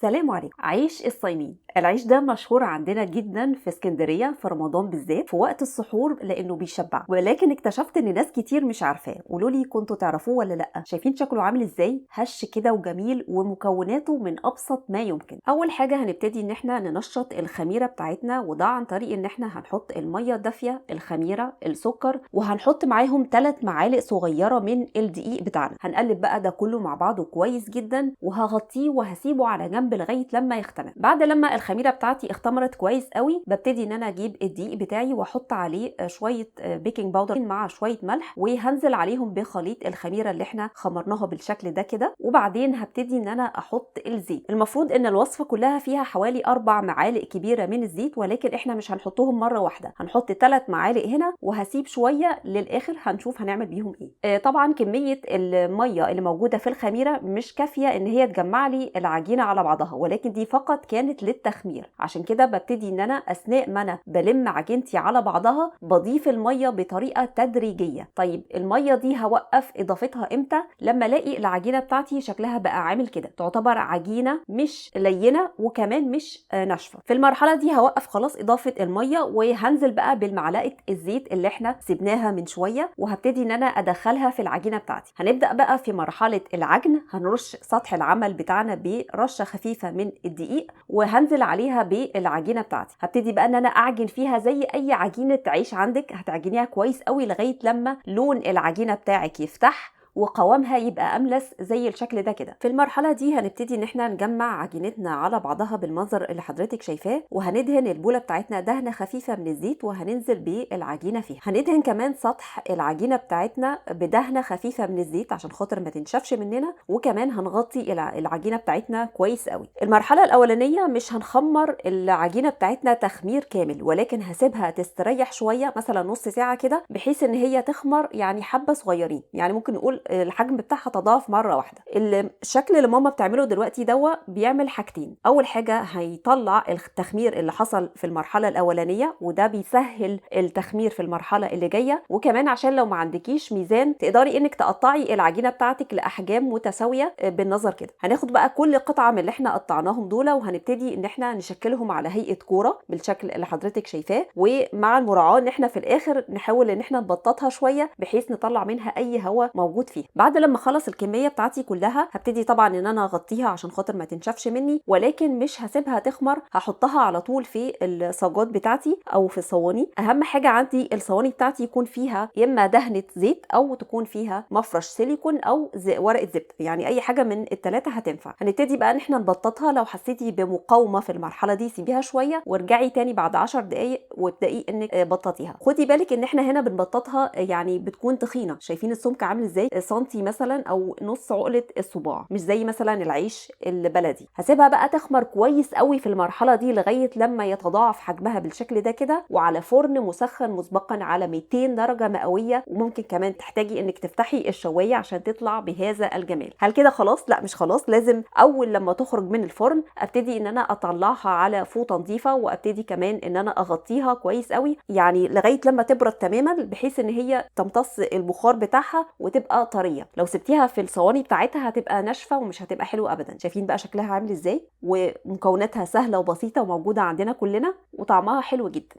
سلام عليكم. عيش الصايمين، العيش ده مشهور عندنا جدا في اسكندرية في رمضان بالذات في وقت السحور لانه بيشبع، ولكن اكتشفت ان ناس كتير مش عارفاه. قولوا لي كنتوا تعرفوه ولا لا؟ شايفين شكله عامل ازاي؟ هش كده وجميل، ومكوناته من ابسط ما يمكن. اول حاجة هنبتدي ان احنا ننشط الخميره بتاعتنا، وده عن طريق ان احنا هنحط المية الدافيه، الخميره، السكر، وهنحط معاهم 3 معالق صغيرة من الدقيق بتاعنا. هنقلب بقى ده كله مع بعضه كويس جدا، وهغطيه وهسيبه على جنب لغاية لما يختمر. بعد لما الخميره بتاعتي اختمرت كويس قوي، ببتدي ان انا اجيب الدقيق بتاعي واحط عليه شوية baking powder مع شوية ملح، وهنزل عليهم بخليط الخميره اللي احنا خمرناها بالشكل ده كده. وبعدين هبتدي ان انا احط الزيت. المفروض ان الوصفة كلها فيها حوالي 4 معالق كبيرة من الزيت، ولكن احنا مش هنحطهم مرة واحدة، هنحط 3 معالق هنا وهسيب شوية للاخر هنشوف هنعمل بيهم ايه. طبعا كمية المية اللي موجودة في الخميره مش كافيه ان هي تجمع لي العجينة على بعضها، ولكن دي فقط كانت للتخمير. عشان كده ببتدي ان انا اثناء ما انا بلم عجينتي على بعضها بضيف المية بطريقة تدريجيه. طيب المية دي هوقف اضافتها امتى؟ لما الاقي العجينة بتاعتي شكلها بقى عامل كده، تعتبر عجينه مش لينه وكمان مش ناشفة. في المرحلة دي هوقف خلاص اضافه المية، وهنزل بقى بالمعلقه الزيت اللي احنا سيبناها من شوية، وهبتدي ان انا ادخلها في العجينة بتاعتي. هنبدا بقى في مرحلة العجن. هنرش سطح العمل بتاعنا برشه خفيفة من الدقيق، وهنزل عليها بالعجينه بتاعتي. هبتدي بقى ان انا اعجن فيها زي اي عجينه عيش عندك، هتعجنيها كويس قوي لغاية لما لون العجينة بتاعك يفتح وقوامها يبقى املس زي الشكل ده كده. في المرحلة دي هنبتدي ان احنا نجمع عجينتنا على بعضها بالمنظر اللي حضرتك شايفاه، وهندهن البوله بتاعتنا دهنه خفيفة من الزيت، وهننزل بالعجينه فيها. هندهن كمان سطح العجينة بتاعتنا بدهنه خفيفة من الزيت عشان خاطر ما تنشفش مننا، وكمان هنغطي العجينة بتاعتنا كويس قوي. المرحلة الاولانية مش هنخمر العجينة بتاعتنا تخمير كامل، ولكن هسيبها تستريح شوية، مثلا نص ساعة كده، بحيث ان هي تخمر يعني حبه صغيرين، يعني ممكن نقول الحجم بتاعها تضاعف مرة واحدة. الشكل اللي ماما بتعمله دلوقتي دوا بيعمل حاجتين. اول حاجة هيطلع التخمير اللي حصل في المرحلة الاولانية، وده بيسهل التخمير في المرحلة اللي جاية، وكمان عشان لو ما عندكيش ميزان تقدري انك تقطعي العجينة بتاعتك لاحجام متساوية بالنظر كده. هناخد بقى كل قطعه من اللي احنا قطعناهم دول، وهنبتدي ان احنا نشكلهم على هيئة كورة بالشكل اللي حضرتك شايفاه، ومع المراعاه ان احنا في الاخر نحاول ان احنا نبططها شوية بحيث نطلع منها اي هواء موجود فيها. بعد لما اخلص الكمية بتاعتي كلها هبتدي طبعا ان انا اغطيها عشان خاطر ما تنشفش مني، ولكن مش هسيبها تخمر، هحطها على طول في الصاجات بتاعتي او في الصواني. اهم حاجة عندي الصواني بتاعتي يكون فيها يا اما دهنه زيت او تكون فيها مفرش سيليكون او ورقة زبدة، يعني اي حاجة من الثلاثة هتنفع. هنبتدي بقى ان احنا نبططها. لو حسيتي بمقاومه في المرحلة دي سيبيها شوية وارجعي تاني بعد 10 دقائق وابدأي انك بططيها. خدي بالك ان احنا هنا بنبططها يعني بتكون تخينة، شايفين السمك عامل ازاي؟ سنتي مثلا او نص عقله الصباع، مش زي مثلا العيش البلدي. هسيبها بقى تخمر كويس قوي في المرحلة دي لغاية لما يتضاعف حجمها بالشكل ده كده، وعلى فرن مسخن مسبقا على 200 درجه مئوية، وممكن كمان تحتاجي انك تفتحي الشوايه عشان تطلع بهذا الجمال. هل كده خلاص؟ لا مش خلاص، لازم اول لما تخرج من الفرن ابتدي ان انا اطلعها على فوطه نظيفة، وابتدي كمان ان انا اغطيها كويس قوي يعني لغاية لما تبرد تماما، بحيث ان هي تمتص البخار بتاعها وتبقى طرية. لو سبتيها في الصواني بتاعتها هتبقى ناشفة ومش هتبقى حلوة ابدا. شايفين بقى شكلها عامل ازاي؟ ومكوناتها سهلة وبسيطة وموجودة عندنا كلنا، وطعمها حلو جدا.